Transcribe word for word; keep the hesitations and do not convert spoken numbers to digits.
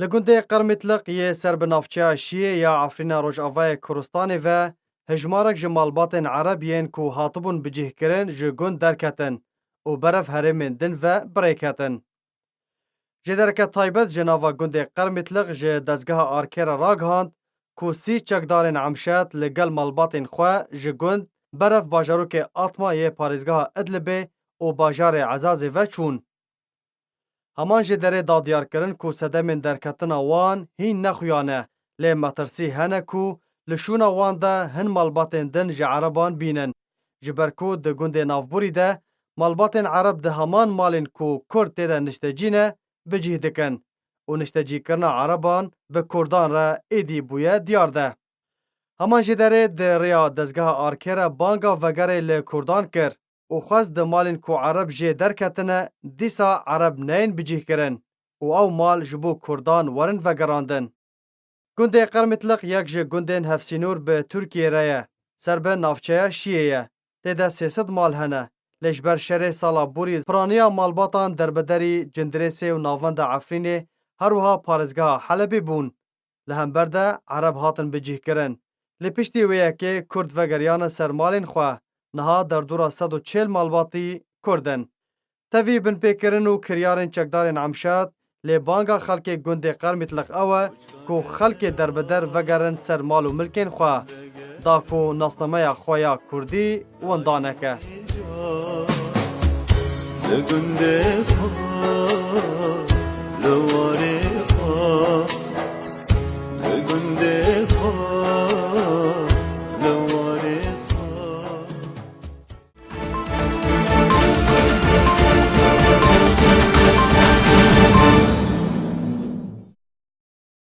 Li gundê Qermîtliq yê ser bi navçeya Şiyê ya Efrîna Rojavayê Kurdistanê ve hejmarek ji malbatên Ereb yên ku hatibûn bicihkirin ji gund derketin û berev herêmên din ve bi rê ketin. Jêdereke taybet ji nava gundê Qermîtliq ji dezgeha Arkê re ragihand ku sî çekdarên Emşet li gel malbatên xwe ji gund berev bajarokê Atma yê parêzgeha Idlibê û bajarê Ezazê ve çûn. Heman jêderê da diyar kirin ku sedemên derketina wan hîn nexuya ne, lê metirsî hene ku li şûna wan de hin malbatên din ji Ereban bînin. Ji ber ku di gundê navborî de malbatên Ereb di heman malên ku Kurd tê de niştecî ne, bicih dikin û niştecîkirina Ereban bi Kurdan re êdî bûye diyar de. Heman jêderê di rêya dezgeha Arkê re banga vegerê li Kurdan kir û xwest di malên ku Ereb jê derketine, dîsa Ereb neyên bicihkirin û ew mal ji bo Kurdan werin vegerandin. Gundê Qermîtliq yek ji gundên hevsînor bi Tirkiyê re ye, ser bi navçeya Şiyê ye. Tê de sê sed mal hene, lê ji ber şerê sala borî piraniya malbatan derbederî Cindirêsê û navenda Efrînê, her wiha parêzgeha Helebê bûn. Li hember de Ereb hatin bicihkirin. Lê piştî wê yekê Kurd vegeriyane ser malên xwe. Niha derdora sed û çêl malbatî Kurd in. Tevî binpêkirin û kiryarên çekdarên Emşat, lê banga xelkê gundê Qermîtliq ew e ku xelkê derbeder vegerin ser mal û milkên xwe, da ku nasnameya xwe ya Kurdî winda neke. Li gundê xwe, li